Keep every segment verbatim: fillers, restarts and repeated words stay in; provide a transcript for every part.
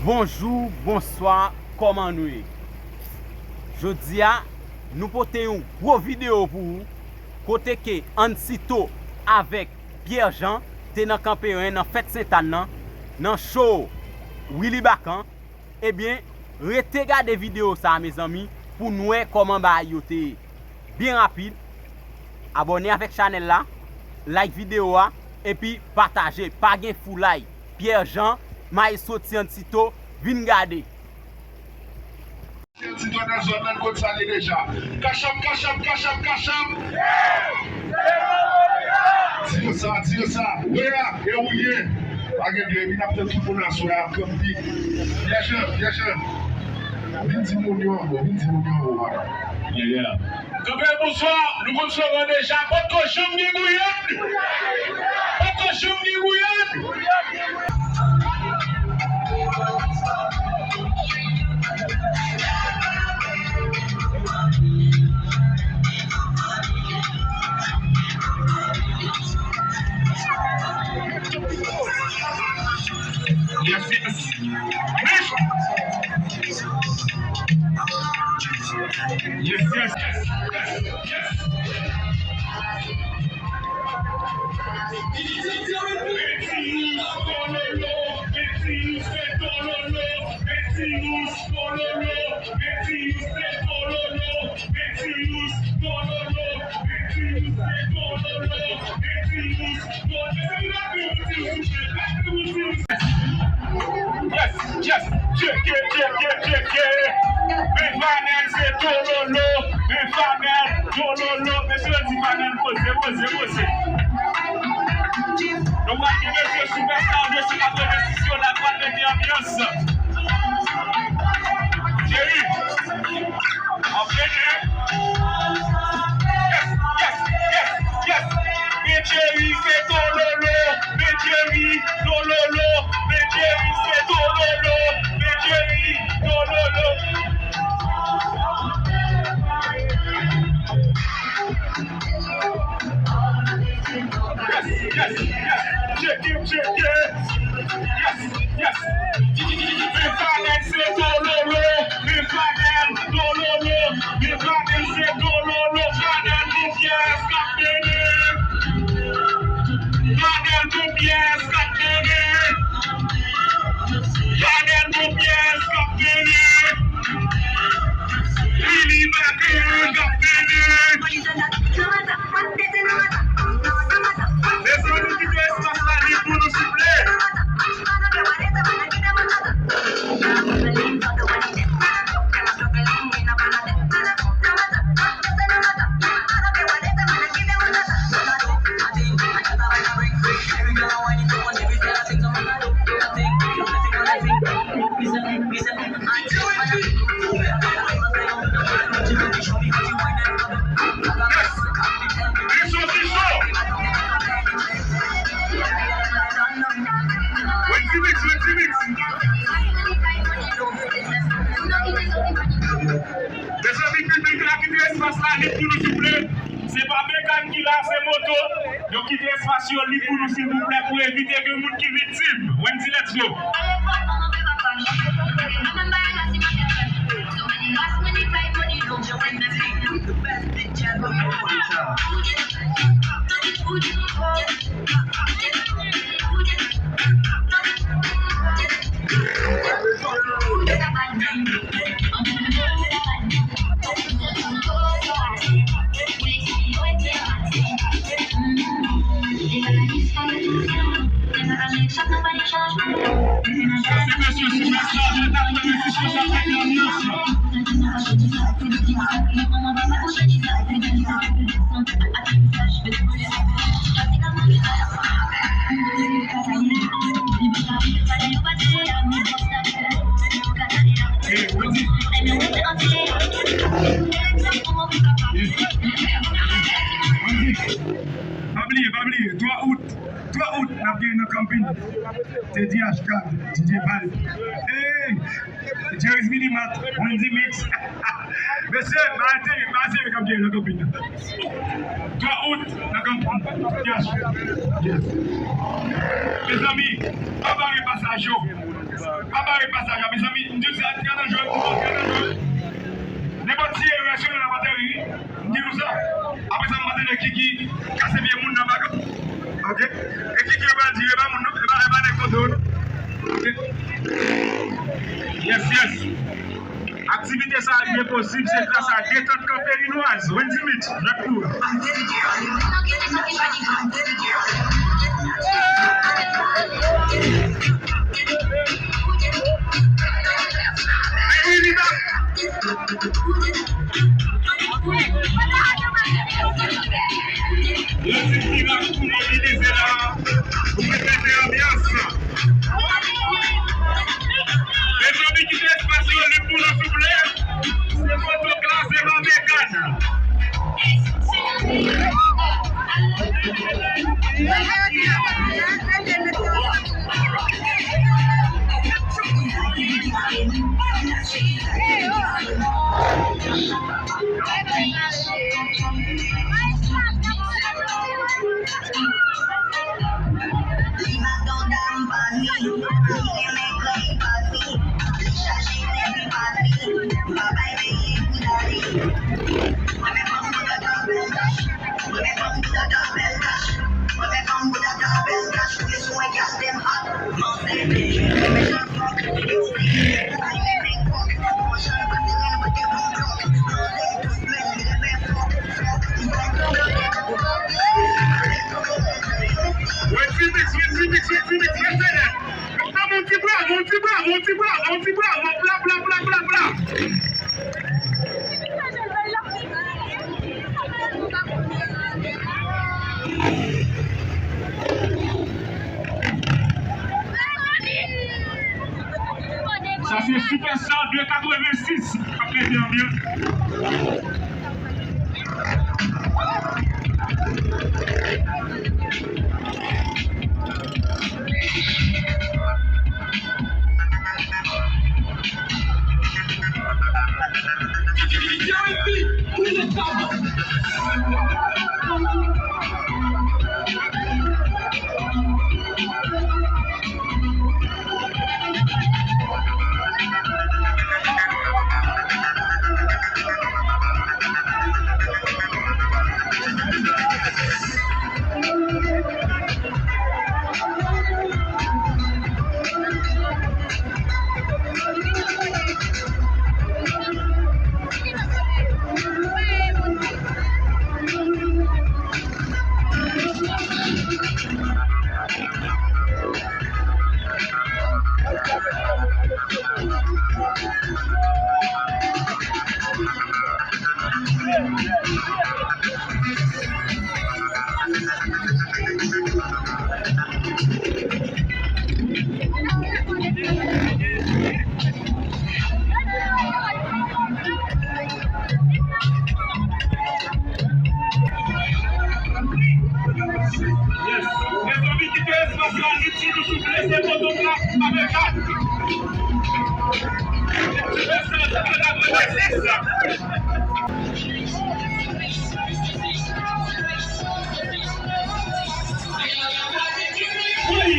Bonjou, bonswa, kòman nou ye? Jodi a, nou pote yon gwo videyo pou ou, kote ke Ansito avèk Pierre Jean te nan Kanperen nan fèt Sentàn nan, nan show Willy Bacan. Ebyen, rete gade videyo sa a, mezanmi, pou n wè kòman bagay yo te ye. Byen rapid, abòne avèk chanèl la, like videyo a, epi pataje. Pa gen foulay. Pierre Jean, Maestro Ti Ansito, vin gade. Ti dwèt nan zòn nan, kot sa ye deja? Kachap, kachap, kachap, kachap. Di yo sa, di yo sa. Wè a, e ou ye. Pa gen de, epi n ap tann tout moun aswè a, kanpe. Pierre Jean, Pierre Jean. Vin di moun yo anbo, vin di moun yo anbo, papa. Yeah, yeah. Kanpe, bonswa, nou konn slogan deja, potko janm gen gouyad. Potko janm gen gouyad. Yes, yes. Yes, yes, yes, yes, yes. Yes, yes, tcheke, tcheke, tcheke. Men Vanel se tololo, men Vanel tololo. Mesye yo di Vanel poze, poze, poze. Nou pral gen mesye Superstar de sou katrevensis yo la, pral mete anbyans. Jerry. Yes, yes, yes, yes. Men Jerry se tololo. Men Jerry tololo. Men Jerry se tololo. Men Jerry tololo. Yes, yes, yes. Tcheke, tcheke. Yes, yes. Men Vanel se tololo. Men Vanel tololo. Men Vanel se tololo. Vanel gon pyès k ap mennen. Vanel gon pyès k ap mennen. Vanel gon pyès k ap mennen. Willy Bacan k ap mennen. Mezanmi, kite espas la lib pou nou, souple. Wendy Mix, Wendy Mix. Mezanmi, piblik la, kite espas la lib pou nou, souple. Se pa Bekan ki la, se moto. Yo kite espas yo lib pou nou, silvouplè, pou evite gen moun ki viktim. Wendy, let's go. Pa bliye, pa bliye, twa out, twa out, n ap gen nan kanpin. Teddy H K, D J Vibe. Hey! Jerry's Minimat, Wendy Mix. Mesye, pa tere, pa tere k ap gen nan kanpin nan. Twa out nan kanpin. Yes. Yes. Mezanmi, pa bare pasaj yo. Pa bare pasaj la, mezanmi. M di w sa, trè danjere, trè danjere. Nenpòt ti erè sou nou, n ap ateri, wi. M di nou sa. Apre sa, m pa tande Kiki kase pye moun nan baga. Ok? E Kiki, e pa di, e pa moun, non? E pa, e pa nèg kote w, non? Ok? Yes, yes. Aktivite sa a rive posib, se gras a Detant Kanpe Inwaz, Wendy Mitch, Jacques Tour. Yo di ki la pou mobilize la, pou mete anbyans. Mezanmi, kite espas yo lib pou nou, souple. Se foto klase Barbecue. Wendy Mitch, Wendy Mitch, Wendy Mitch, Wendy Mitch. Ann, yon ti bravo, yon ti bravo, yon ti bravo, yon ti bravo, bla, bla, bla, bla, bla. Sa se Super Star de katrevensis k ap mete anbyans. Yes. Mezanmi, kite espas la lib pou nou, souple, se fotograf avèk ak. Wi!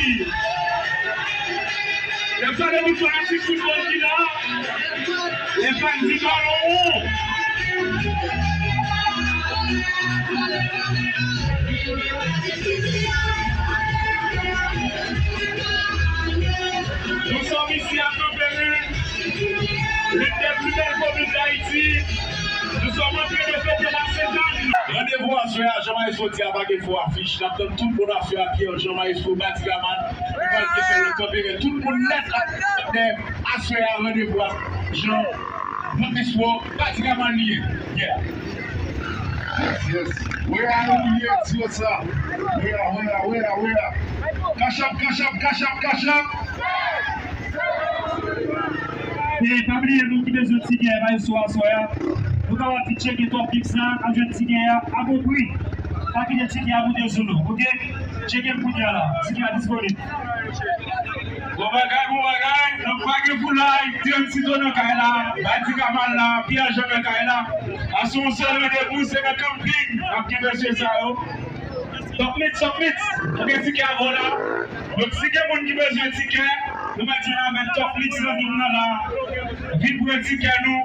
Lè sa de nou fanatik foutbòl ki la, lè fan di balon won. Nous sommes ici à Kanperen, l'une des plus belles communes d'Haïti. Nous sommes en train de fêter la Sainte-Anne. Randevou aswè a, jan Maestro di a, pa gen fo afich. N ap tann tout moun aswè a, Pierre Jean Maestro, Batigaman. Li pral te fè nan Kanperen. Tout moun nèt ap tann aswè a, randevou a. Jean, Maestro, Batigaman li ye. Yeah. Yes, yes. Wè a, nou ye, di yo sa. Wè a, wè a, wè a, wè a. Cash App, Cash App, Cash App, Cash App. E pa bliye, nou ki bezwen tikè, bay sou aswè a. Nou kapab vin tcheke Top Picks la, al jwenn tikè a a bon pri. Pa kite tikè a moute sou nou, oke? Tcheke m kounye a la. Tikè a disponib. Bon bagay, bon bagay. Donk, pa gen foulay. T M C Tony nan kay la. Batigaman la. Pierre Jean nan kay la. Aswè, yon sèl randevou, se nan kanping. N ap gen mesye sa yo. Top Mix, Top Mix. Ou gen tikè avè w la. Donk, si gen moun ki bezwen tikè, Nou mèt jwenn avèk Top Mix nan moun nan la. Vin pran tikè nou.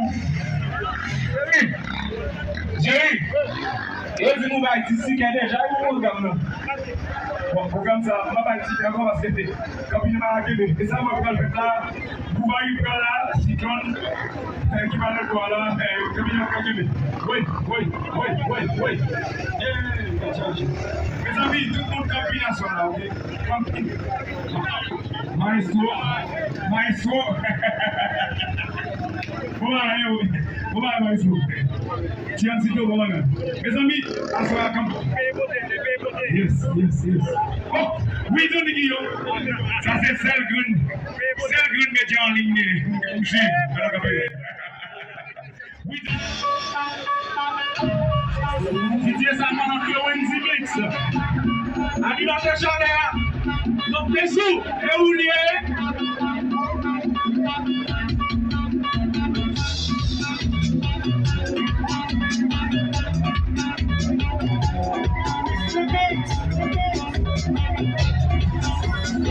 Jerry, yo di nou bay dis tikè deja pou pwogram nan. Bon, pwogram sa, m pa bay tikè ankò paske kanpin pa kenbe. E sa mwen pral fè la, Boubay pral la, Siklòn, eh, ki pa nan kwa la, eh, kanpin pa kenbe. Woy, woy, woy, woy, woy. Eh, mezanmi, tout moun kanpin aswè la, oke? Kanpin. Maestro, maestro. Bon bagay, wi. Bon bagay, maestro. Ti Antido, bon bagay. Mezanmi, aswè a kanpe. Yes, yes, yes. Oh, wi, Tony Guillaume. Sa se sèl grenn, sèl grenn medya an liy genyen. Mouche, mwen kanpe. Didier Salman antre Wendy Mix. Animatè chalè a. Donk, Dezou, e ou li ye?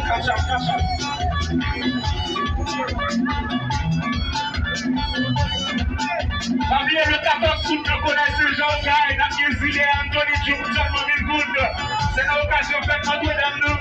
Kachap, kachap. Pa bliye le katòz out nan Kolèj Sen Jan Okay, n ap gen Zile Anthony Johnson, mil goud. Se nan okazyon fèt Nòtredam nan.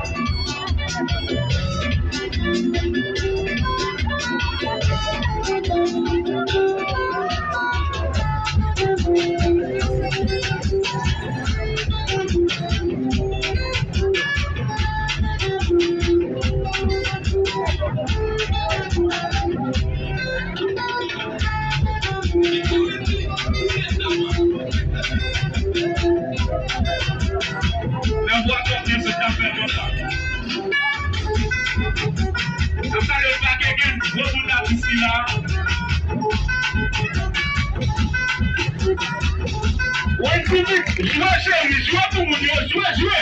Nan bwa kòk mwen sot ap fè konsa. Sa yo pa gen gwo moun atis ki la. Wendy Mix, jwe cheri, jwe pou moun yo, jwe, jwe.